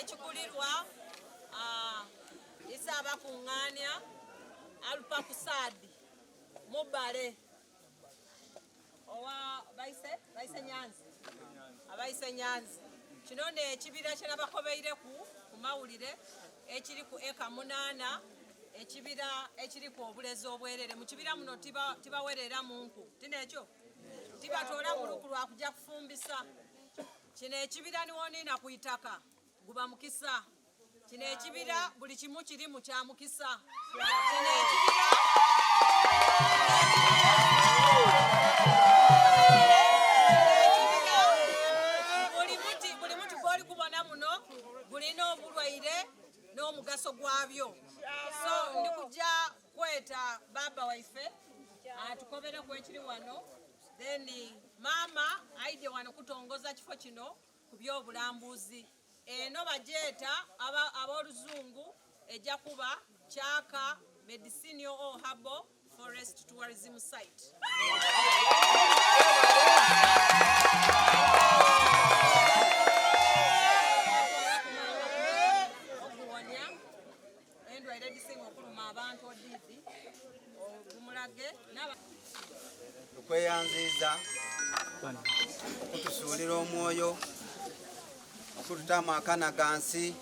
Ekikulirwa Isaabakungaania Alupakusaadi Mubale owa Baise Baise Nyanzi Abaise Nyanzi. Kino n'ekibira kye nabakobeireku ku mawulire ekiriku eka munaana, ekibira ekiriku obulezi obwerere. Mu kibira muno tibawereramu nku, ti n'ekyo? Tibatoola luku lwa kuja kufumbisa. Kino ekibira ni woniina ku itaka guba mukisa. Kino ekibira buli kimu kirimu kya mukisa. Kino ekibira buli muti gwoli kubona muno gulina obulwaire n'omugaso gwabyo. So ndi kuja kweta baba waife atukobereku ekiri wano, then maama aidye wano kutongoza kifo kino ku by'obulambuzi. Eno bagyeta ab'oluzungu eja kuba Kyaka Medicinal or Herbal Forest Tourism Site. Okuwonya endwaire edhisinga okuluma abantu odiidi ogumulage. Tukweyanziiza okutusuulira omwoyo, okututaamu akana ghansi.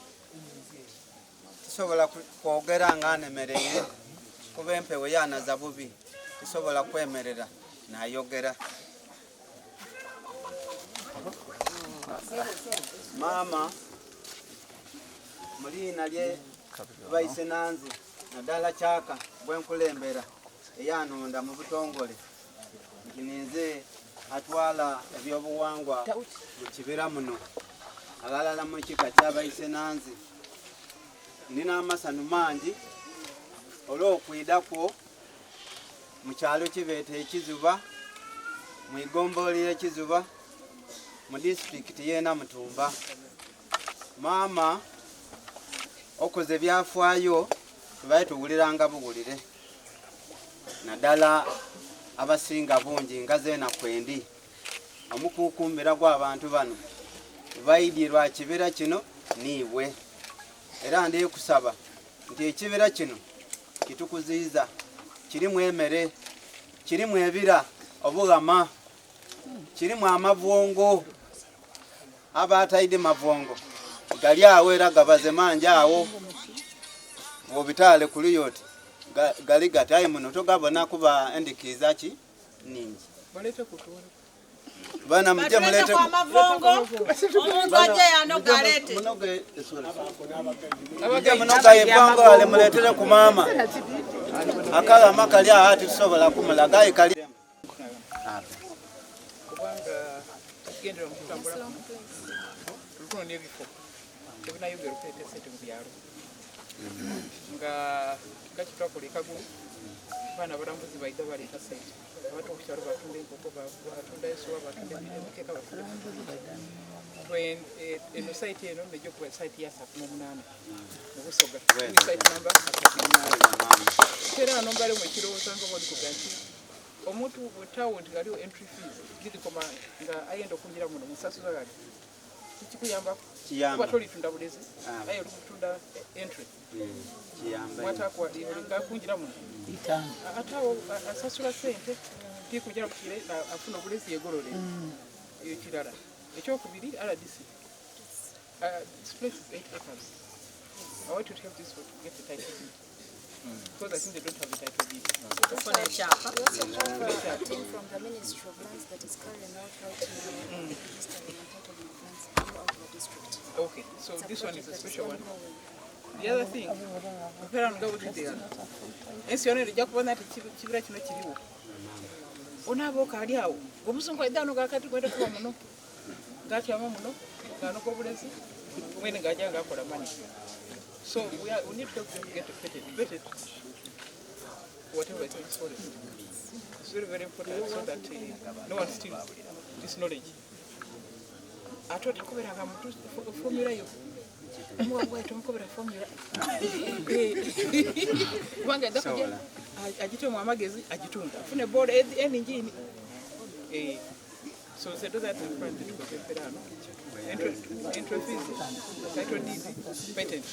Tisobola kwogera nga anemereire kuba empewo yanaza bubi, tisobola kwemerera nayogera. Maama mu liina lye Baisenanzi naddala Kyaka gwenkulembera eyanonda mu butongole nti ninze atwala ebyobuwangwa mu kibira muno aghalala mu kika kya Baisenanzi. Ndina amasanu mangi olw'okwidha kwo mu kyalo kibeeta Ekizuba, mu igombolola y'Ekizuba, mu disitulikiti y'e Namutumba. Maama okoze byafaayo tubaire tuwuliranga buwulire naddala abasinga bungi nga zeena kwendi omukukumbira gw'abantu bano baidye lwa kibira kino niiwe era ndi kusaba nti ekibira kino kitukuziiza kirimu emere kirimu ebira obughama kirimu amavwongo Abataidhi mavongo gali agho era gabaze mangi agho. Bw'obitaale kuliya oti gali gati aye muno togabona kuba endikiiza ki nhingi. Bana muje mulete ku amavongo omuntu aje yanoga alete. Muje munoga evongo ale muletere ku maama. Akalama kali agho ati tusobola kumulaga aye kali. Kubanga ekigendererwa mu kutambula kuno tuli kunoonia ebifo ebinayongera okuleeta esente mu byalo nga nga kyetwakola e Kagulu abaana abalambuzi baidha baleeta sente abantu ku kyalo batunda enkoko batunda ensuwa batunda emikeka batunda eno site eno nejja okuba site ya asatu n'omunaana mu Busoga site namba asatu n'omunaana era ano mbalemu ekirowooza nga bwoli kuga nti Omuntu mu town nti ghaliwo entry fees dhidhikoma nga ayenda okungira muno musasuza ghali tikikuyambaku kuba tolitunda bulezi ah. aye oli kutunda entry hmm, nga kungira muno ate awo asasula sente tikungira kukire afuna obulezi yegolole hmm. ekirala ekyokubiri rdc uh, this place is 8 acres I want you to help this one to get the title deed. Because I think they don't have the title deed. Okufuna ekyapa. We also have a team from the Ministry of Lands that is carrying out right now mm. registering and titling of lands throughout the district. Okay, so It's this one is a special one. The other thing, mpera nga butudde ensi yona ejja kubona nti kibira kino kiriwo onaaba okaali awo omuzungu aidha ano gakati gwenda kuba muno ng'atyama muno ng'anoga obulezi mwene ng'aja ng'akola mani so we, are, we need to help them get vetted, vetted whatever it is forest it's very very important so that uh, no one steals this knowledge ate otakoberanga muntu formula yo omuwabwayi tomukobera formula kubanga ajja kuja agitemu amagezi agitunda afune bola eningi ini eh. So nze ndoza ati tukoze empeera ano. Entry fees, title deed, patent.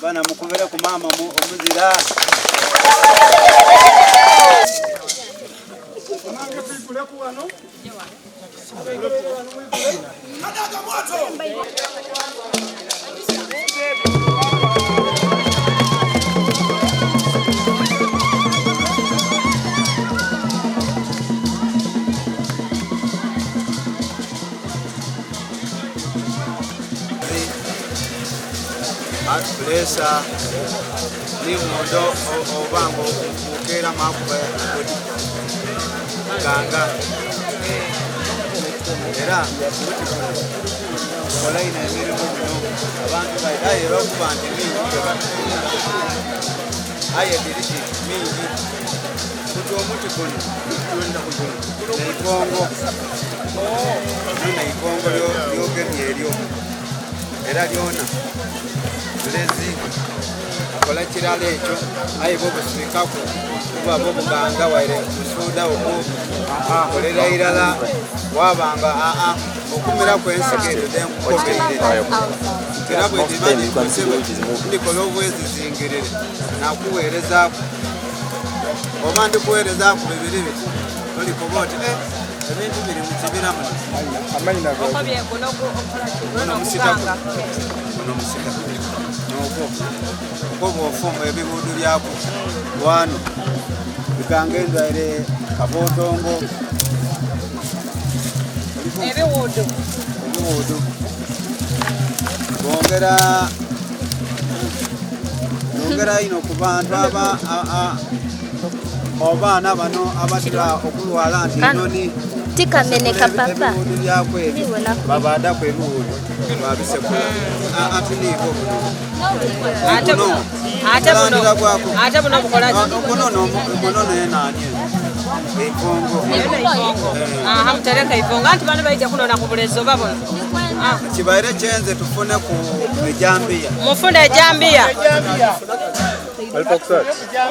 Bana mukubire ku maama omuzira. Atupulesa ni mwondo oba nga okeera makuba ganga era kola ino emirimu gino abantu baira aye era okuba nti mingi aye diriki mingi kuti omuti guno neikongo neikongo lyogemye eryo era lyona lezi akola kirala ekyo aye bobusikaku buba bubuganga waire busuuda okwo kolera irala wabanga aa okumiraku ensigo ezo denkukobeire era bwediba dikuzibu ndikola obwezizingirire nakuweerezaaku oba ndikuweerezaaku bibiri biti olikoba oti eh, ebintu biri mu kibira muno guno musika guno musika nogwo ogwo bwofumba ebibuudu byaku wano bikanga endwaire kabotongo Ebiwuudu. Ebiwuudu bongera bongera ino ku bantu aba abaana bano abatera okulwala nti noni Tikameneka papa. Ebiwuudu byakwo ebyo babaadaku ebiwuudu babisekula ati niibo buno. Ate buno ate buno ate buno bukola ki? Guno guno nenani eikongo. Aha, mutereka ifongo anti bano baija kunona ku bulezo oba buno. Kibaire kyenze tufune ku ejambiya. Mufune ejambiya.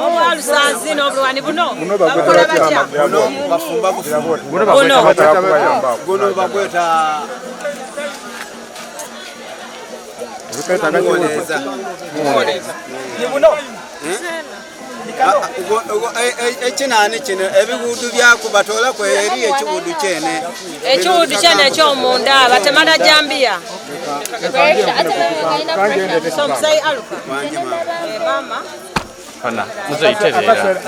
Obwalusanzi n'obulwani buno babukola batya? Buno bafumba bufumba. Buno. Guno bagweta muwoleeza. Ekinani kino ebiwuudu byaku batoolaku eri ekiwuudu kyene. Ekiwuudu kyene ekyomunda batema na jambiya. So muzeyi Aluka. Wangi mama. Eh, mama.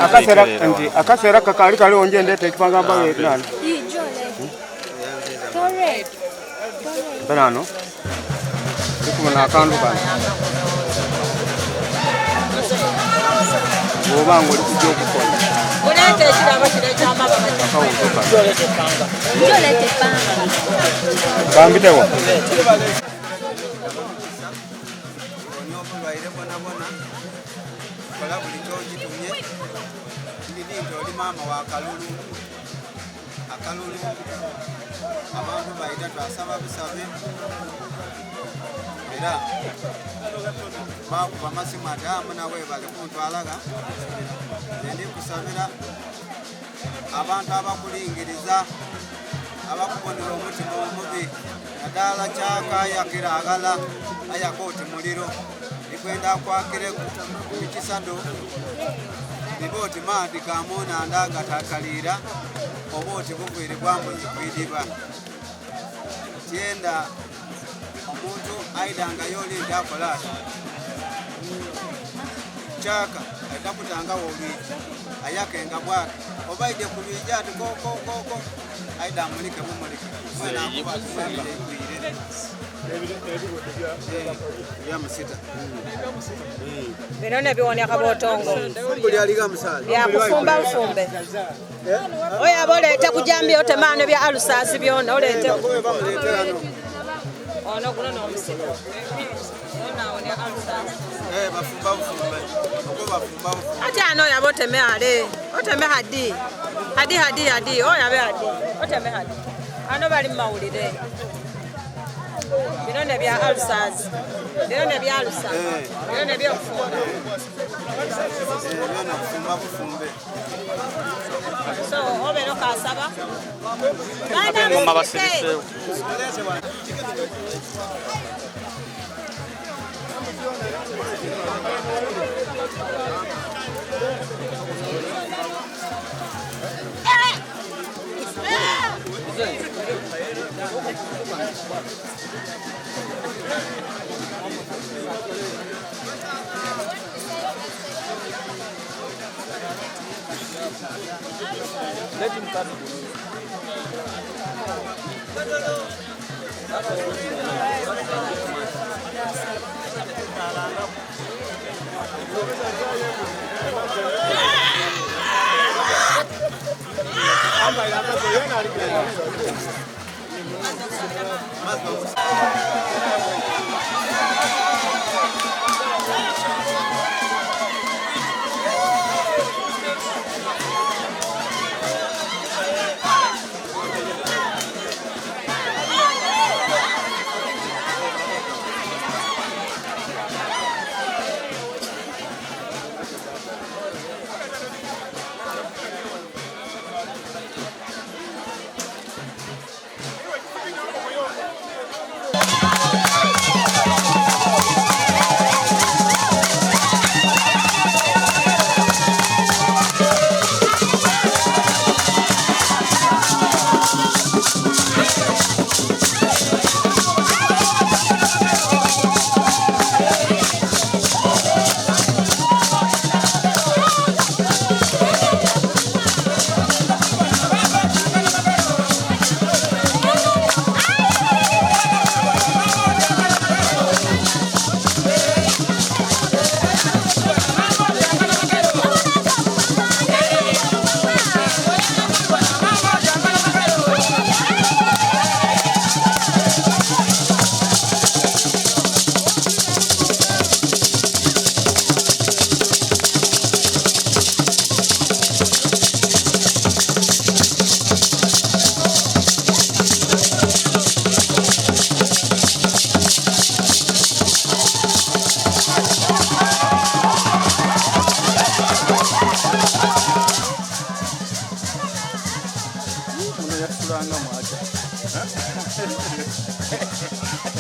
Akaseera nti akaseera kakali kaliwo nje ndeeta ekipanga mbaga nani mperano ndikubona akantu kano bw'oba nga oli kujja okukola Muleete ekirabo kino eky'amababa. Akawuuzo kano bambitewo. Onya obulwaire bwonabwona kola buli kyogitumye ndidi nti oli maama wa kalulu akalulu abantu baida twasaba busabe era bakuba amasimu ati amuna webale kuntwalaga endi kusabira abantu abakulingiriza abakubonera omutima omubi naddala kyaka ayakira agala ayaka oti muliro ndikwenda akwakireku ekisado biba oti maadhi gamunanda gatakalira oba oti bugwire bwa mbuzi kwidiba tyenda omuntu aidanga yoli nti akola ati kyaka aida kutangawo olwigi ayakenga bwake oba aide ku lwigi ati kokokoko aida amulike bumulike mwena akuba ati mwemere egwire byamusita. Bino nebiwonya kabotongo. Buli aliga musaala. Byakufumba bufumbe. Oyo aba oleete ku jambiya otemaano bya alusaasi byona oleete. Bamuleetera no. Ono guno n'omusika. Ono awonya alusaasi. Bafumba bufumbe. Ogwo bafumba bufumbe. Ate ano oyo aba oteme ale. Oteme hadi. Hadi hadi hadi. Oyo abe hadi. Oteme hadi. Ano bali mu mawulire. Bino ne bya alusaasi. Bino ne bya alusaasi. Bino ne byokufumba. Byona kufumba bufumbe. So obeera okaasaba. Baana musirike.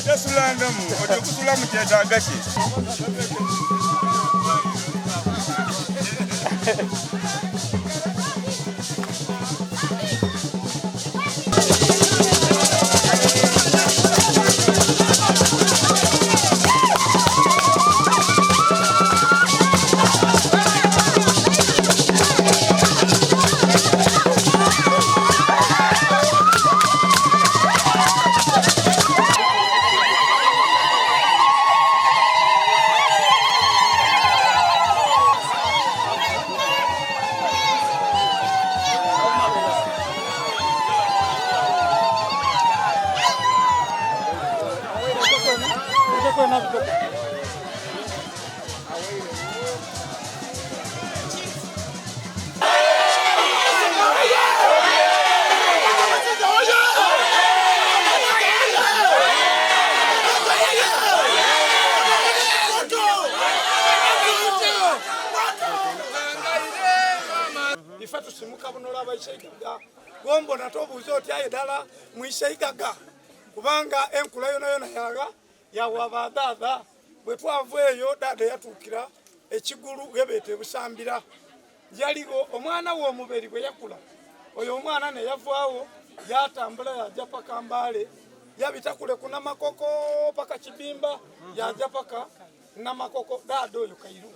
Yasulangamu oti okusulamu kyetaaga ki? Ife tusimuka buno abaiseigaga gombona tobuuza oti aye ddala mwiseigaga kubanga enkula yonayona yaga yawa badhaadha. Bwe twava eyo dhaadha yatuukira ekigulu ghebeeta ebusambira. Yaligho omwana we omuberi bwe yakula, oyo omwana neyavaawo yatambula yaja paka Mbale, yabita kule ku Namakoko paka Kibimba, yaja paka Namakoko. Dhaadha oyo Kairu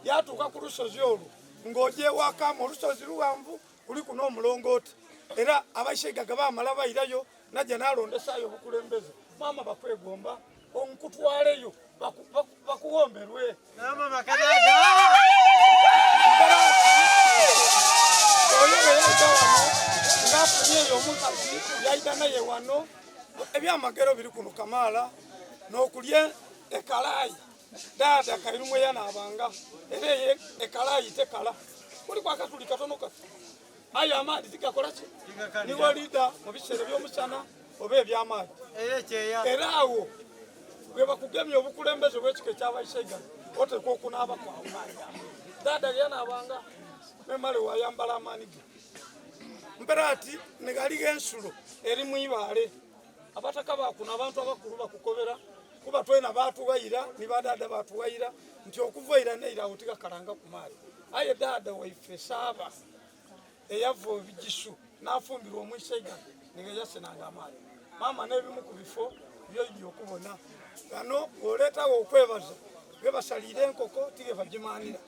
yatuuka ku lusozi olwo ng'oja ewakamu, olusozi lughanvu kuliku n'omulongooti. Era abaiseigaga bamala bairayo, naja nalondesaayo obukulembeze. Maama bakwegomba onkutwaleyo bakuwomberwe. Oyo bwe yaida wano ng'afunye eyo omukazi, yaida naye wano. Ebyamagero biri kuno kamaala n'okulya ekalaayi. Dhaadha Kairu mwe yanaabanga era eyo ekalaayi tekala. Kuliku akatuli katono kati aye amaadhi tigakola ki? Niwo liida mu biseera eby'omusana oba eby'amaadhi. Era agho bwe bakugemya obukulembeze obw'ekika eky'Abaisaigaga oteekwa okunaaba kwawo. Dhaadha ghe yanaabanga. Memale wayambala amaani ge. Mpera ati ni ghaligho ensulo eri mu ibaale. Abataka ba kuno abantu abakulu bakukobera kuba twena baatughaira ni badhaadha baatughaira nti okuva eira n'eira agho tighakalangaku maadhi. Aye dhaadha waife Saaba eyava Obugisu n'afumbirwa omwiseiga ni ghe yasenanga amaadhi. Maama n'ebimu ku bifo by'oidhi okubona. Ghano bw'oleetagho okwebaza ghe basaliire enkoko ti ghe bagimanhira,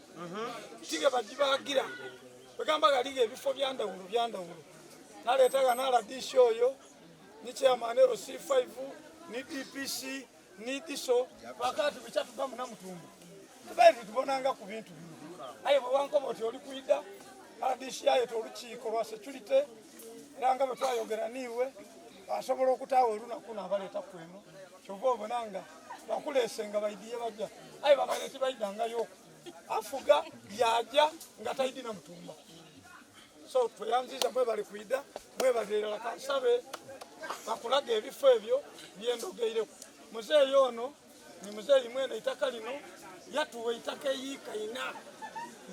ti ghe bagibaagira. Kwegamba ghaligho ebifo bya ndhawulo bya ndhawulo. Naleeta ghano rdc oyo ni chairman LC5 ni DPC ni DISO twakati bukya tuva mu Namutumba tubaire titubonanga ku bintu bino aye bwe wankoba oti oli kwida RDC ayeta olukiiko lwa security era nga bwe twayogera niiwe asobola okutaawo olunaku naabaleeta ku eno kyova obona nga bakuleese nga baidiye baja aye babaire tibaidangayo afuga yaja nga taidi Namutumba. So tweyanziza mwebale kwida, mwebale irala. Kansabe bakulaga ebifo ebyo byendogeireku. Muzeeyi ono ni muzeeyi mwene eitaka lino yatuwa eitaka eyiika ina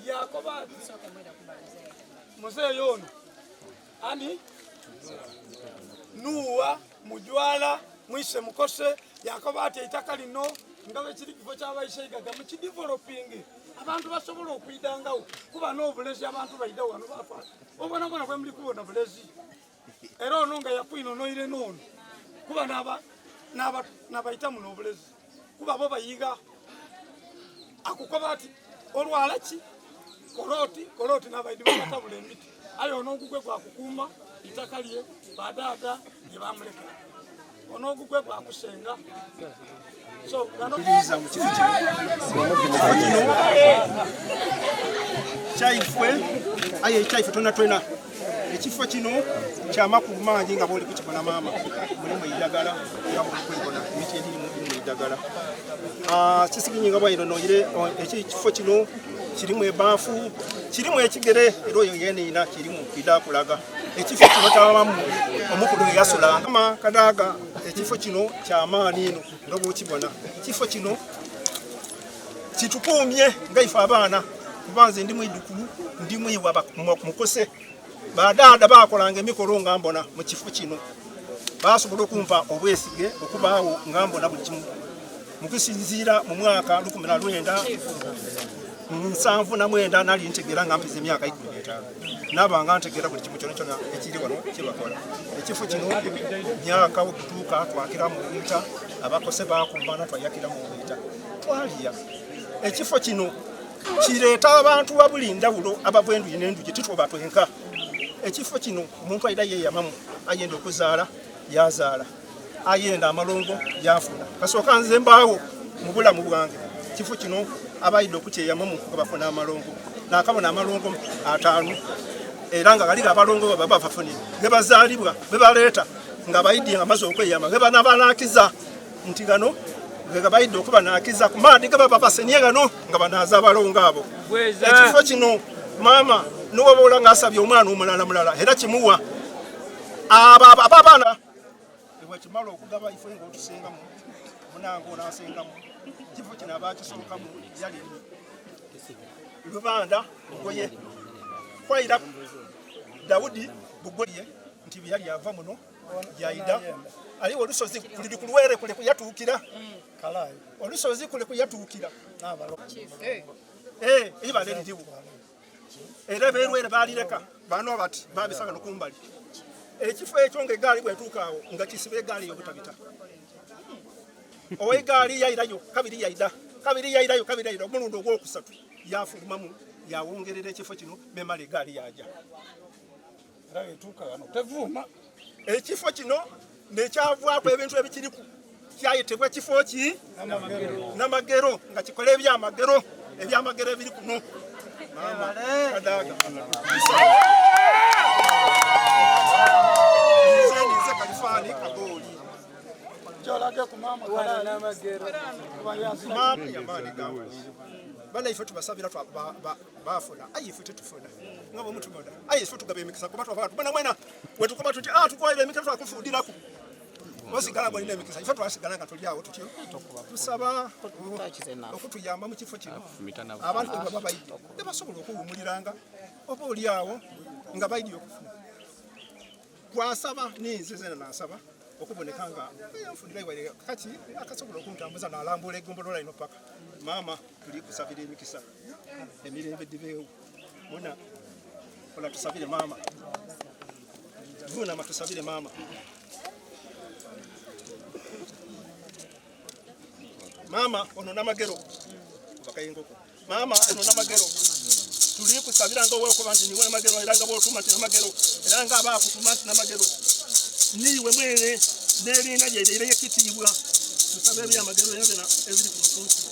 yakoba ati muzeeyi ono ani Nuwa Mujwala Mwise Mukose yakoba ati eitaka lino nga bwekiri kifo kya baiseigaga mukidevelopinge abantu basobola okwidangagho kuba n'obulezi abantu baidha wano bafa obonabona bwe muli kubona bulezi era ono nga yakwinonoire n'ono kuba nabaitamu n'obulezi kuba bo bayiga akukoba ati olwala ki koloti koloti nabaidi babatabula emiti aye ono ogugwe gwakukuuma itaka lye badaada lye bamulekera ono ogugwe gwakusenga. Kyaifwe aye ekyaife twena twena ekifo kino kyamakulu mangi nga bwoli kukibona maama mulimu eidagala nga bwoli kwebona emiti egirimu girimu eidagala ah, kisiginyi nga bwainonoire ekifo kino kirimu ebaafu kirimu ekigere era oyo yeniina kirimu ida kulaga ekifo kino kyabamu omukulu eyasulanga kadaga ekifo kino kyamaani ino nga bwokibona ekifo kino kitukuumye nga ife abaana kuba nze ndi mwidukulu ndi mwiwa mukose badaada bakolanga emikolo nga mbona mu kifo kino basobola okumpa obwesige okubaawo nga mbona buli kimu mukusinziira mu mwaka 1979 nali ntegeera nga mpiza emyaka 15 naaba nga ntegeera buli kimu kyona kyona ekiri wano kyebakola ekifo kino myaka okutuuka twakira mu bwita abakose bakumbana twayakira mu bwita twalya ekifo kino kireeta abantu babuli ndawulo abava enduyi n'enduyi titwoba twenka ekifo kino omuntu aida yeyamamu ayenda okuzaala yazaala ayenda amalongo yafuna kasooka nze mbaawo mu bulamu bwange kifo kino abaidde okukyeyamamu nga bafuna amalongo nakabona amalongo ataano era nga galiga abalongo baba bafafunire gebazaalibwa bebaleeta nga baidye nga maze okweyama gebanabanakiza nti gano gegabaidde okubanakiza ku maadi gebaba basenye gano nga banaaza abalongo abo ekifo kino maama niwaboola nga asabye omwana omulala mulala era kimuwa abo abaana bwekimala okugaba ife nga otusengamu munange onasengamu kifo kino abakisokamu yali lubanda bugoye kwaira Daudi bugoye nti yali ava muno yaida aliwo olusozi kuliri kulwere kule kuyatuukira olusozi kule kuyatuukira eh, ibale liriwo era berwere balireka bano bati babisanga nokumbali ekifo ekyo nga egaali bwetuuka awo nga kisiba egaali yobutabita owegaali yairayo kabiri yaida kabiri yairayo kabiri yaida omulundi ogwokusatu yafulumamu yawongerera ekifo kino memala egaali yaja era etuuka wano tevuuma ekifo kino nekyavaako ebintu ebikiriku kyayitibwa kifo ki namagero nga kikola ebyamagero ebyamagero ebiri kuno mama kadaga nze ninze kalifani kagooli bana ife tubasabira bafuna aye ife tetufuna nga bwemutubona aye ife tugaba emikisa kuba twava tubona mwena wetukoba tuti ah tukwaire emikisa twakufundiraku osigala ng'olina emikisa ife twasigala nga tuli awo tutyo tusaba okutuyamba mu kifo kino abantu bwe baba baidde tebasobola okuwumuliranga. Oba oli awo nga baidye okufuna. Twasaba ninze zena nasaba okuboneka nga nfunira iwaire kaki akasobola okuntambuza nalambula egombolola ino paka. Maama tuli kusabira emikisa emirembe dhibeewo. Muna kola tusabire maama. Vunama tusabire maama. Maama ono namagero bakayengoko. Maama ono namagero tuli kusabira nga owekoba nti niwe namagero era nga bwotuma nti namagero era nga abakutuma nti namagero niiwe mwene n'erinnya lye lire ekitiibwa tusaba ebyamagero byona ebiri ku nsi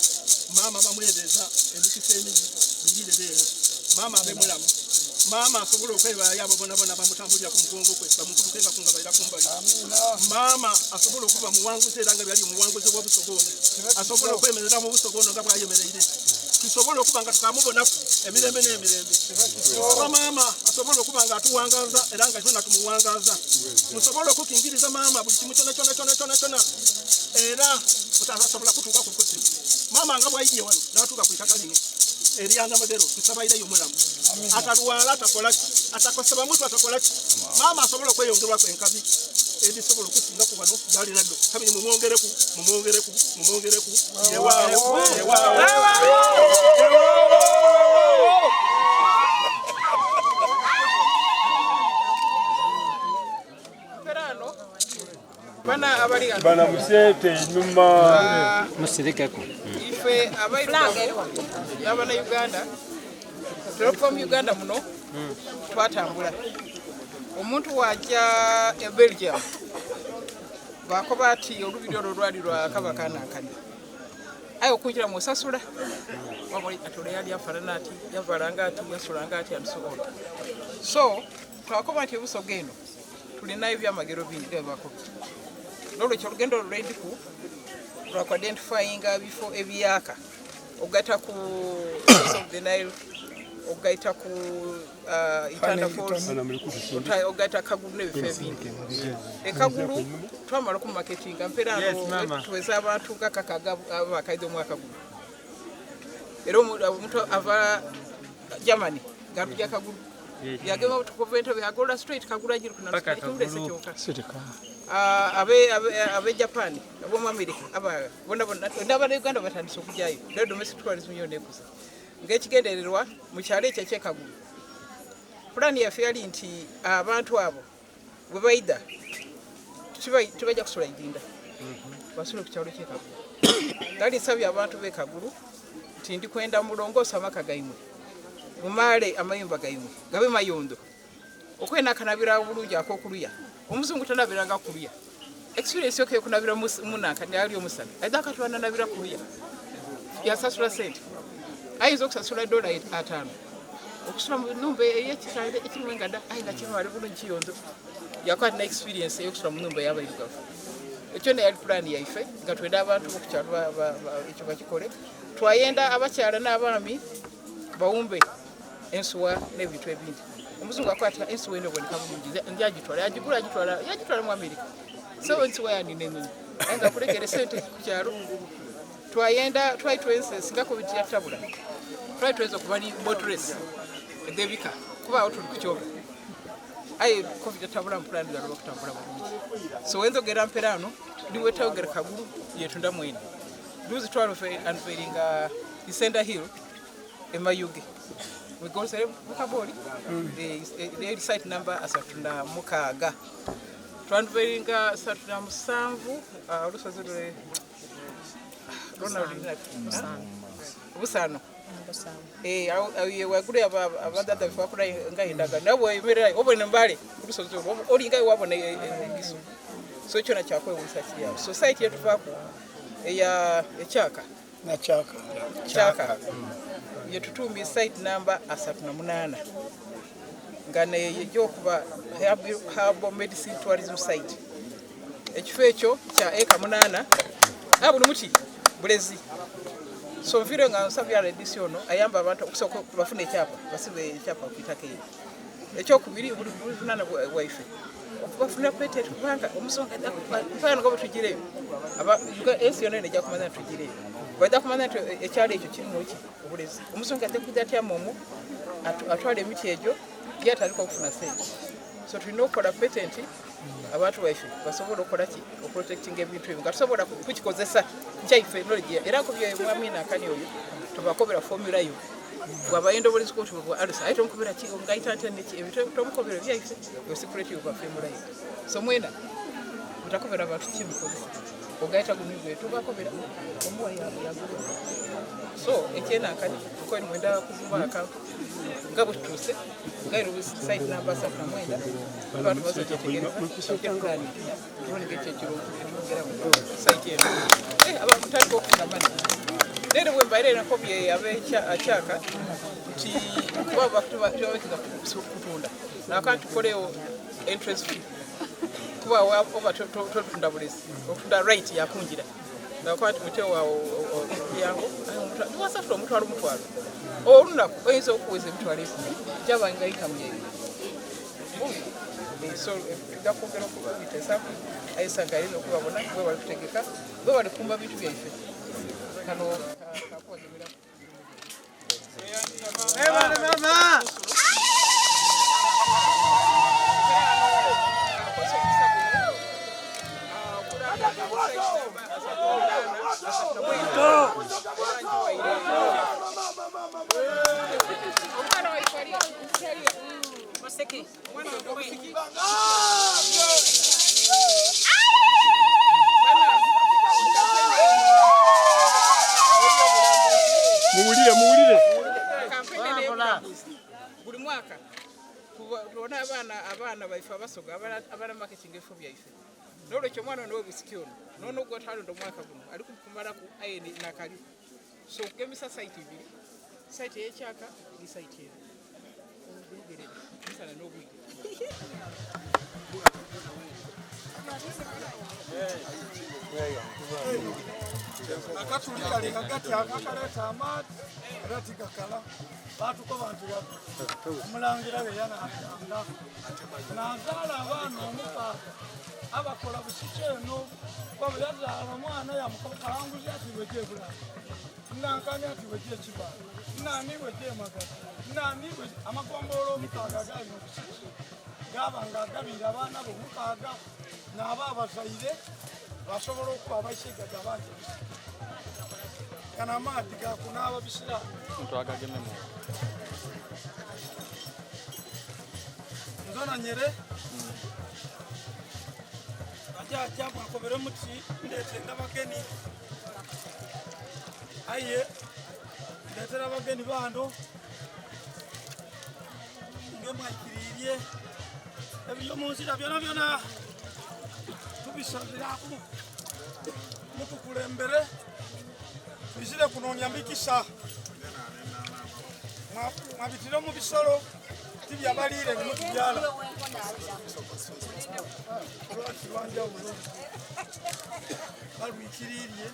maama bamwebeeza emikisa emibi birire beeno maama abe mulamu maama asobole okwebayo abo bonabona bamutambulira ku mugongo kwe bamukutukengaku nga baira kumbali maama asobole okuba muwanguzi era nga byali omuwanguzi w'obusoga ono asobole okwemerera mu busoga ono nga bwayemereire tusobole okuba nga tukamubonaku emirembe n'emirembe oba maama asobole okuba nga atuwangaza era nga kyona tumuwangaza musobole okukingiriza maama buli kimu kyona kyona kyona kyona kyona era mutasobola kutuuka ku kusi maama nga bwaidye wano n'atuuka ku itaka lino eryanamagero tusabaireyo omulamu atalwala atakolaki atakoseba muntu atakolaki maama asobola okweyongerwaku enkabi edisobola okusingaku wano galinaddo kabiri mumwongereku mumwongereku mumwongereku yewaawo yewaawo. Bana abali ghano. Bana museete inuma. Musirikeku. Ife abairugavu n'abana Uganda tutera okuva mu Uganda muno twatambula. Omuntu wajja e Belgium bakoba ati olubiri olwo lwali lwa Kabaka Nankani. Aye okunjira mwosasula wabula ati ole yali afanana ati yavalanga ati yasulanga ati and so on. So twakoba nti ebusoga eno tulinayo ebyamagero bingi nga bwebakobye. Nolwekyo olugendo olwo lwendiku lwa ku identifyinga bifo ebiyaka okugaita ku Source of the Nile, okugaita ku Itanda Falls, okugaita Kagulu n'ebifo ebindi. E Kagulu twamala okumaketinga mpera tuweza abantu nga kakaaga abakaidha omwaka guno. Era omuntu ava Germany ng'atuja Kagulu. Yagema obutukuvu entebe yagola straight Kagulu agiri kunalekimulese kyonka. Abe abe Japan ab'omu America aba bona bona n'abana Uganda batandise okujayo era domestic tourism yona ekuze ng'ekigendererwa mu kyalo ekyo eky'e Kagulu. Pulaani yaffe yali nti abantu abo bwe baidha tibajja kusula Idinda, basule ku kyalo ky'e Kagulu. Nali nsabye abantu b'e Kagulu nti ndi kwenda mulongoose amaka gaimwe, mumaale amayumba gaimwe gabe mayondo. Okwena akanabira obulungi ak'okuluya, omuzungu tanabiranga kuluya. Experience yoka eyokunabira munanka ali omusana aidha akatwana nabira kuluya yasasula sente ayinza okusasula dola 5 okusula mu numba eyekitanda ekirimu engada aye nga kimale bulungi kiyondo yakuba alina experience eyokusula mu numba ey'abairugavu. Ekyo neyali pulaani yaife nga twenda abantu bokukyalo ekyo bakikole. Twayenda abakyala n'abaami bawumbe ensuwa n'ebintu ebindi. Omuzungu akwata ensuwa eno eboneka bulungi njagitwala yagigula agitwala yagitwala mu Amerika. So ensuwa yanina enoni aye nga kulekere sente ku kyalo. Twayenda twali twenze singa covid yatabula twali twenze okuba ni boat race edh'ebika kuba awo tuli ku kyobe aye covid yatabula mu pulani zaloba kutambula bulungi. So wenzogera mpera ano ndi wetayogera Kagulu yetunda mwene. Luzi twali unveilinga Isenda Hill e Mayuge. Wegosere mukaboli eri site number 36. Twanveilinga 37 olusozi lwe Busano. Wagulu abadada bakula nga endaga nawe wemerera obone mbale olusozi olwo olinga wabona engiso. So kyona kyakwewuunyisa kiri awo. So site yetuvaku eya ekyaka Nakyaka. Kyaka. Yetutumye site number 38 nga neyo okuba herbal medicine tourism site. Ekifo ekyo kya eka 8 buli muti bulezi. So nviire nga nsabye RDC ono ayamba abantu okusooka bafune ekyapa basibe ekyapa ku itaka eryo. Ekyokubiri buli buvunaana bwaife okubafuna patent kubanga omusonga mpano nga bwetugireyo ensi yonna eno ejja kumanya nti tugireyo bajja kumanya nti ekyalo ekyo kirimu ki obulezi. Omusonga ajja kujja atyamu omwo Atwala emiti egyo ye atandika okufuna sente. So tulina okukola patent abantu baife basobole okukola ki oprotecting ebintu ebyo nga tusobola kukikozesa kyaife knowledge. Era nkubye mwami Nankani oyo tubakobera formula yo bwaba yenda obulinzi kuti bwa alusa aye tomukobera ki ngaita nte neki ebintu tomukobera byaife yo secret yo formula yo. So mwena mutakobera abantu kimukozesa ogaita gunigwe tubakobera omuwa yagula. So ekyenankani kuko mwenda kuzimba akantu nga bwe tutuuse nga site namba 39 abantu bazokyetegereza kyepulani tuboneka ekyo ekiro etwongeramu site eno. Abantu mutandika okufuna mani leero bwe mbaire era nkobye abekyaka nti kuba tubabekeza kutunda nakanti tukolewo entrance fee kuba oba totunda bulezi otunda right yakunjira ngakuba nti mutewo awo omulyango niwasasula omutwalo omutwalo olunaku oyinza okuweza emitwalo 10 gyaba nga inkamu yaibwe. So tujja kwongera okubiteesaku ayesanga alina okubabona bwe bali kutegeka bwe bali kukumba bintu byaife kano kakubagemeraku. Mama! Omwana waife ali Musiki. Omwana wange omusiki. Muwulire, muwulire. Kampeni ey'obulambuzi buli mwaka tubona abaana baife abasoga abana marketing ebifo byaife. Nolwekyo omwana ono webusiki ono nono gwetwalonda omwaka guno ali kumalaku aye nakali. So okugemesa site ibiri, site eyekyaka ne site eno olugerere misana n'obwire. Akatuli kali hagati akakaleeta amaadhi era tigakala batukoba nti omulangira we yanatanga nazaala abaana omukaaga abakola busiki eno kuba bwe yazaala omwana yamukalanguzi ati weje bulala nankani ati weje ekibala nani weje magala nani amagombolola omukaaga gali mu busiki gaba nga agabira abaana be omukaaga n'aba abazaire basobola okuba abaisigaga bangi ebisiki gano amaadhi gakunaaba bisira. Ntwagagememu. Nzona nyere bajaja mwakobere muti ndetenga bageni aye ndetera abageni bando nge mwaikiririe ebyo munzira byona byona tubisabiraku mutukulembere twizire kunonya mikisa. Mwabitire mu bisolo tibyabalire nimutubyala lwaki lwanjawulo balwikiririe.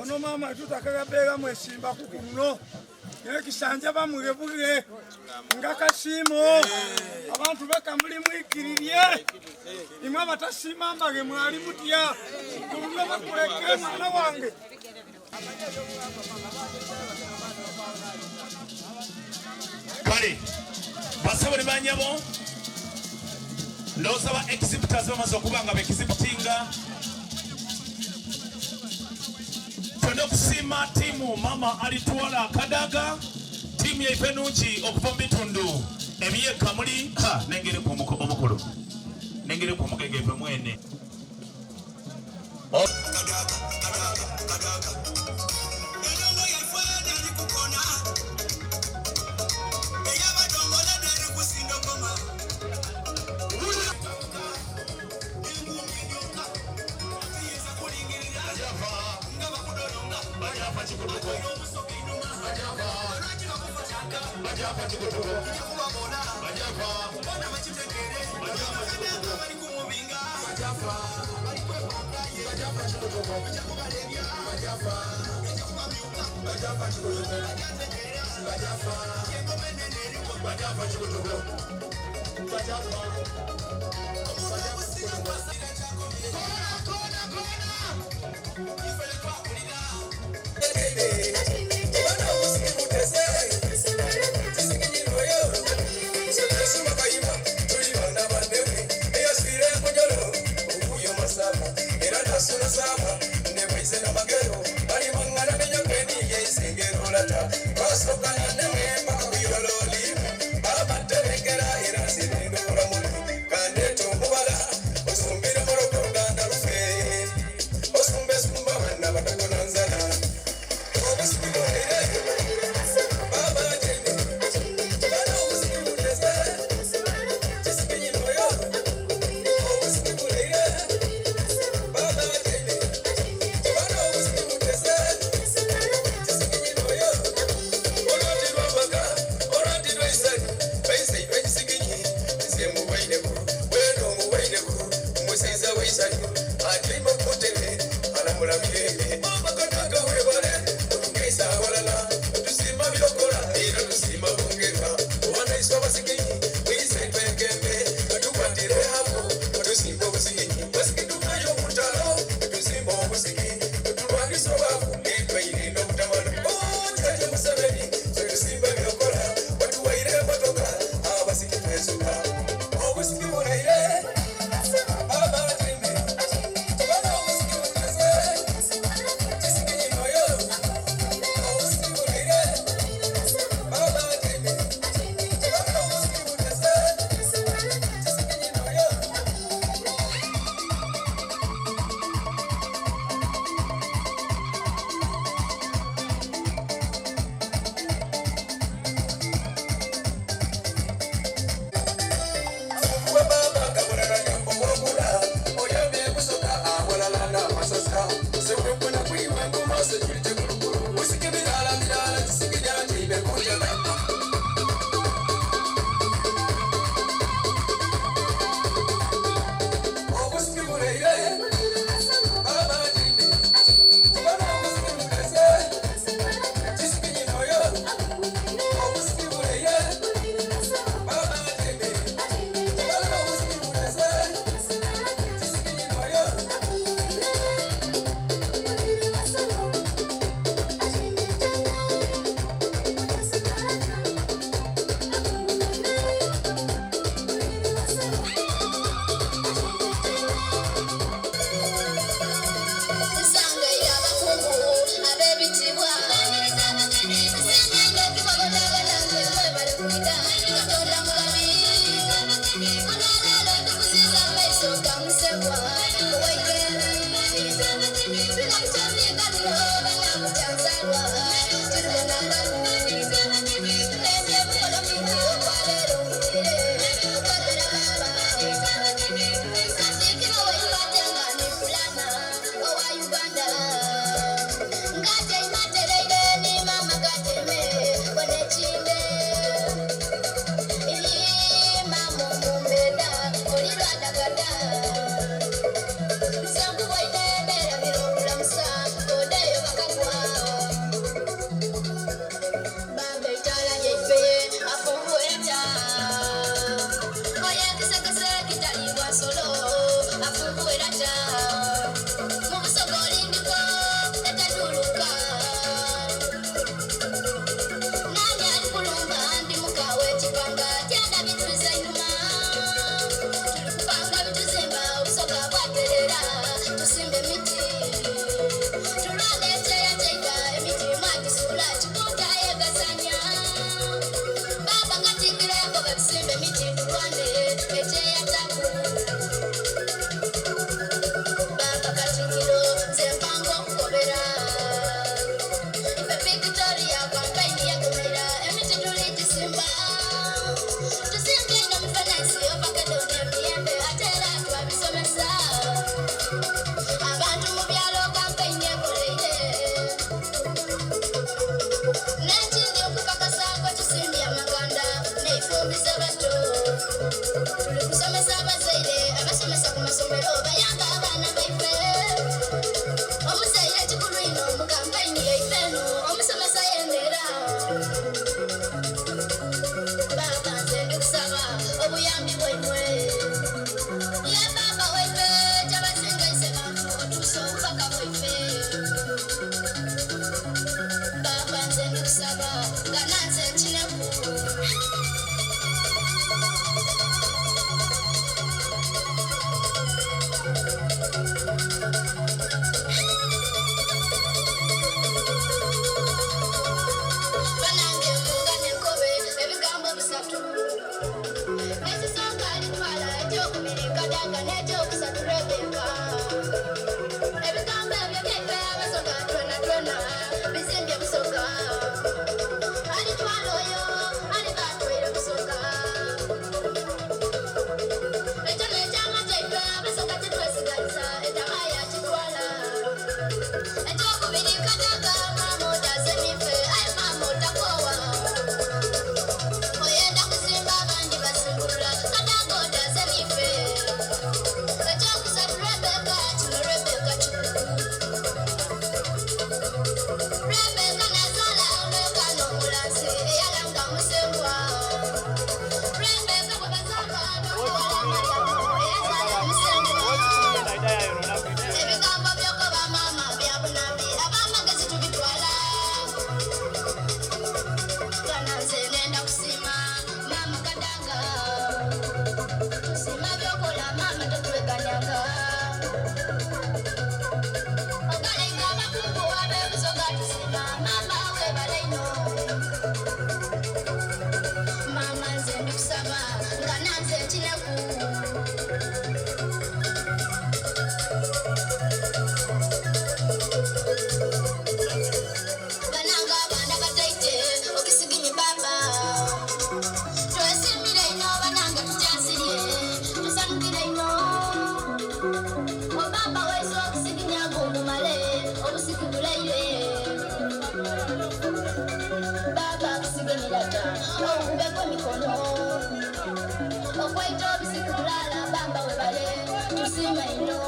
Ono mama tutakagabega mwesimbaku kuno nekisanja bamugebuge nga kasiimo abantu beka muli mwikiririe imwe abatasiima mbage mwali mutya tuluno bakuleke mwana wange. Kale basebo ne banyabo ndowooza ba exhibitors bamaze okuba nga beexhibitinga. Twenda okusiima tiimu mama alitwala Kadaga, tiimu yaife ennungi okuva mu bitundu ebyekamuli nengereku omukulu nengereku omugegeve mwene. Kadaga n'ekyokusatu Rebeka. Ebigambo ebyo byaife Abasoga twena twena bizimbye Busoga. Alitwala oyo aliba atwaire Busoga. Ekyo n'ekyama kyaife Abasoga kye twesigaliza ettaka yakitwala. Ekyokubiri Kadaga maama otaase n'ife aye maama otakoowa. Oyenda kuzimba abandi basimbulula Kadaga otaase n'ife. Ekyokusatu Rebeka kino Rebeka kikulu. Rebeka nazaala omwekano omulanzi eyalanga Musengwa. Rebeka bwe bazaala n'omuwala Mariamu eyazaala Musengwa. Ebigambo by'okoba maama bya bunambi ab'amagezi tubitwala. Gana nze nenda kusiima maama Kadaga. Tusiima by'okola maama totweganyanga. Ogalenga abakungu ab'e Busoga tusiima maama weebale nnyo. Maama nze ndikusaba nga nanze nkineku. Bananga abaana bataite okisiginyi baba. Twesimire ino bananga tukyasirye tusanukire ino. Obaba waiso okisiginya gungumale obusiki bulaire. Baba akusiginyirata okubeko emikono. Okwaita obusiki bulala baba webale tusima ino.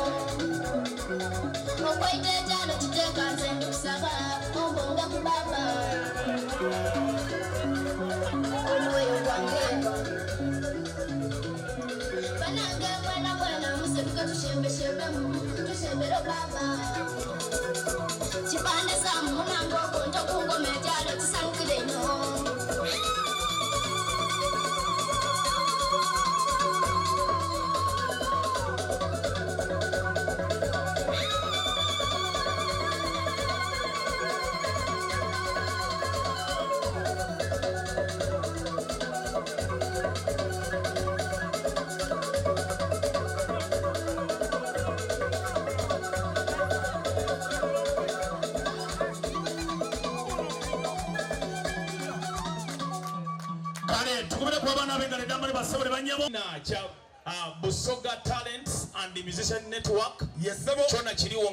Okwaita ekyalo kiteeka nze ndikusaba ombonga ku baba. Omwoyo gwange. Banange mwena mwena musebika tushembeshembemu tushembere baba. Kipande samu munange okunto kungoma ekyalo kisangukire ino. Kale tukubireko abaana ab'engalo eddambali bassebo ne bannyabo. Na kya Busoga Talents and Musician Network kyona kiriwo.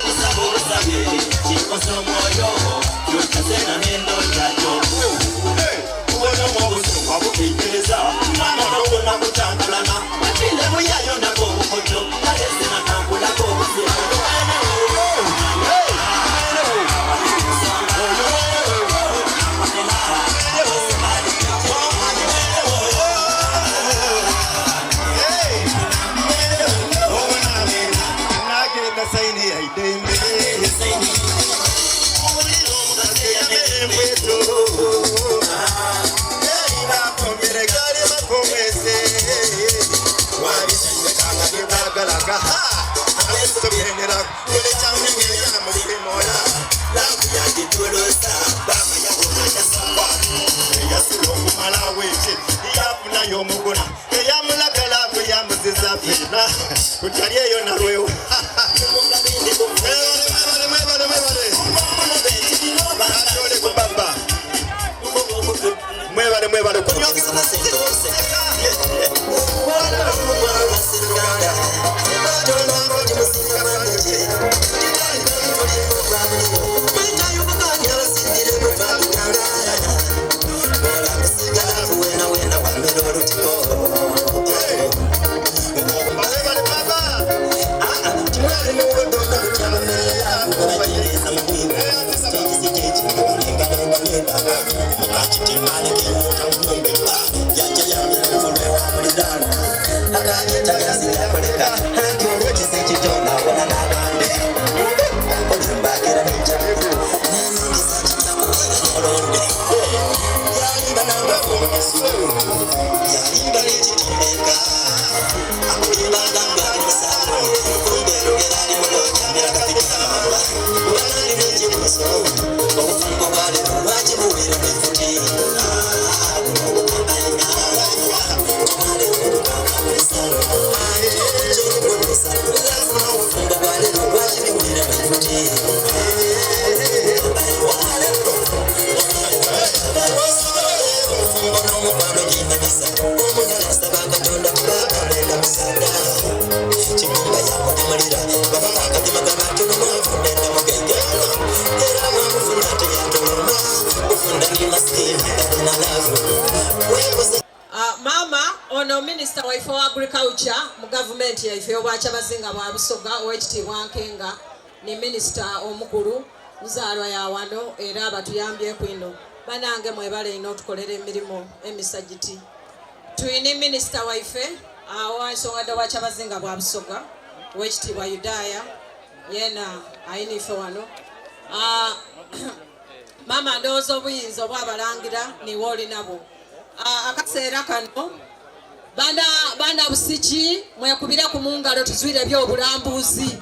Nagenda saini ya idembe Yomuguna eyamulagala yamuziza fena kutali eyo nalwewo. Mwebale, mwebale, mwebale. Atole ku baba. Mwebale, mwebale. Thank you. Minisita waife wa agriculture mu gavumenti yaife obwakyabazinga bwa Busoga owekitiibwa Nkenga ni minisita omukulu nzaalwa ya wano era abatuyambyeku ino. Banange mwebale ino otukolera emirimu emisa giti. Twine minisita waife awa ensonga dh'obwakyabazinga bwa Busoga owekitiibwa Yudaaya yena ayina ife wano. Maama ndowooza obuyinza obwabalangira niwe oli nabwo. Akaseera kano bana Busiki mwekubire ku mungalo tuzwire ebyobulambuzi.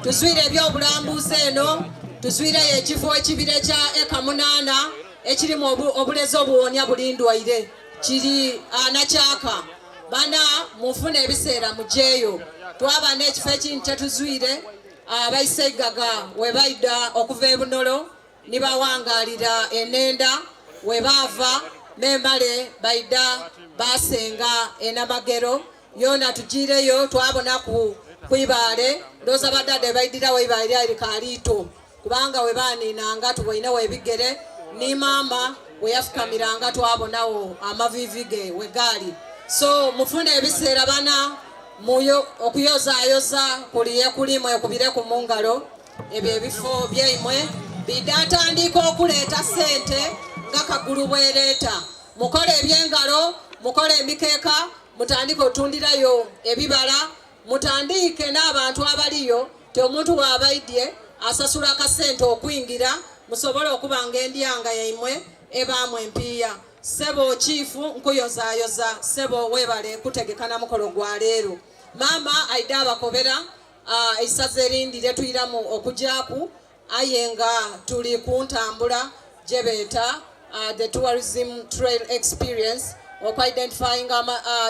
Tuzwire ebyobulambuzi eno, tuzwireyo ekifo ekibira ekya eka 8 ekirimu obulezi obuwonya buli ndwaire kiri nakyaka. Bana mufune ebiseera mujeeyo. Twaba n'ekifo ekindi kyetuzwire abaiseigaga we baida okuva e Bunolo nibawangalira enenda we baava memale baida basenga enamagero yona tugireyo twabona ku kwibaale ndowooza badade baidirawo eibaale lyali kaliito kubanga we baninanga tuboinewo ebigere ni maama we yafukamiranga twabonawo amavivi ge we gaali. So mufune ebiseera bana muyo okuyozayoza kuliye kulimwe ekubire ku mungalo ebyo ebifo byaimwe bidatandika okuleeta sente nga Kagulu bwereeta. Mukole ebyengalo, mukole emikeeka, mutandike otundirayo ebibala, mutandike n'abantu abaliyo ti omuntu wabaidye asasula akasente okwingira musobole okuba nga endyanga yaimwe ebaamu empiiya. Ssebo chiifu nkuyozayoza ssebo webale kutegekana mukolo gwa leero. Maama aida abakobera eisaza erindi lyetwiramu okujaku aye nga tuli ku ntambula gyebeeta the tourism trail experience okwidentifying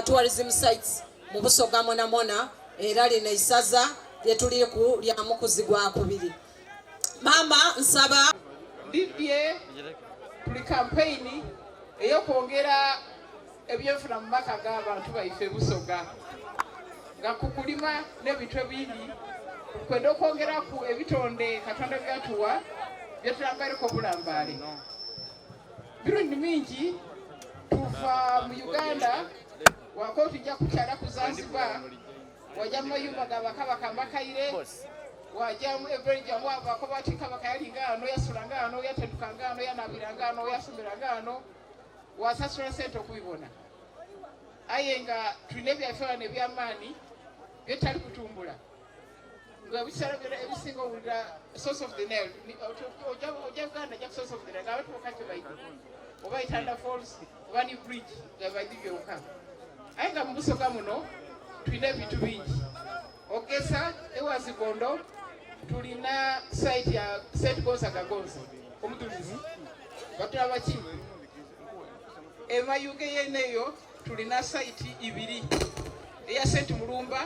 tourism sites mu Busoga monamona era lino eisaza lyetuliku lya mukuzi gwa kubiri. Maama nsaba ndidye tuli kampeyini ey'okwongera ebyenfuna mu maka g'abantu baife Busoga nga kukulima n'ebintu ebindi kwenda okwongeraku ebitonde Katonda byatuwa byetulambaireko obulambaale. Mirundi mingi tuva mu Uganda wako tujja kukyala ku Zanzibar, wajja mu mayumba ga bakabaka amakaire, wajja mu everija wabako bati kabaka yalinga ano, yasulanga ano, yatetukanga ano, yanabiranga ano, yasomeranga ano, wasasula sente okubibona. Aye nga tulina ebyaffe wano ebyamaani byetali kutumbula nga ebiseera byonna ebisinga owulira source of the Nile, ojja Uganda ojja ku source of the Nile nga batuuka kye baidi oba Itanda Falls oba ni bridge nga baidi byokka. Aye nga mu Busoga muno tulina ebintu bingi. Ogesa ewazigondo tulina site ya St Gonzaga Gonza omudulizi batulaba ki emayuge yeneyo tulina site ibiri eya St Mulumba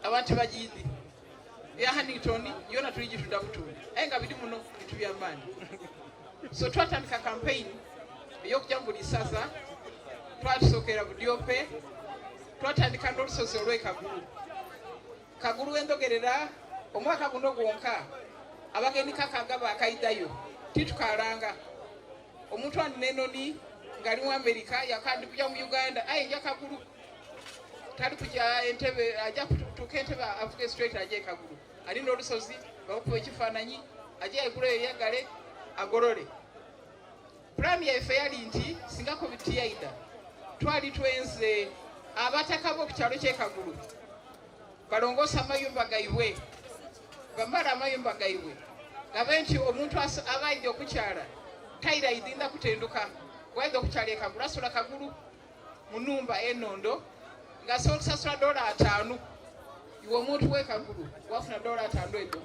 abantu bagizi eya Hannington yona tuligitunda butunda aye nga biri muno bintu byamaanyi. So twatandika campaign ey'okujja mu buli ssaza, twatusookera Budiope, twatandika n'olusozi olw'e Kagulu. Kagulu wendogerera omwaka guno gwonka abagenyi kakaaga bakaidayo titukalanga. Omuntu alina enoni ng'ali mu Amerika yakandi kuja mu Uganda aye nja Kagulu tali kuja Entebbe, ajja kutuuka Entebbe avuge straight aje Kagulu. Alina olusozi bakuba ekifaananyi aje aiguleyo eyagale agolole. Pulaani yaife yali nti singa COVID tiyaida twali twenze abataka b'oku kyalo ky'e Kagulu balongoose amayumba gaibwe, bamale amayumba gaibwe gabe nti omuntu aba aidha okukyala taira aidinda kutenduka bwaidha okukyala e Kagulu asula Kagulu mu numba enondo ng'asobola okusasula $5 iwe omuntu w'e Kagulu wafuna $5 edo.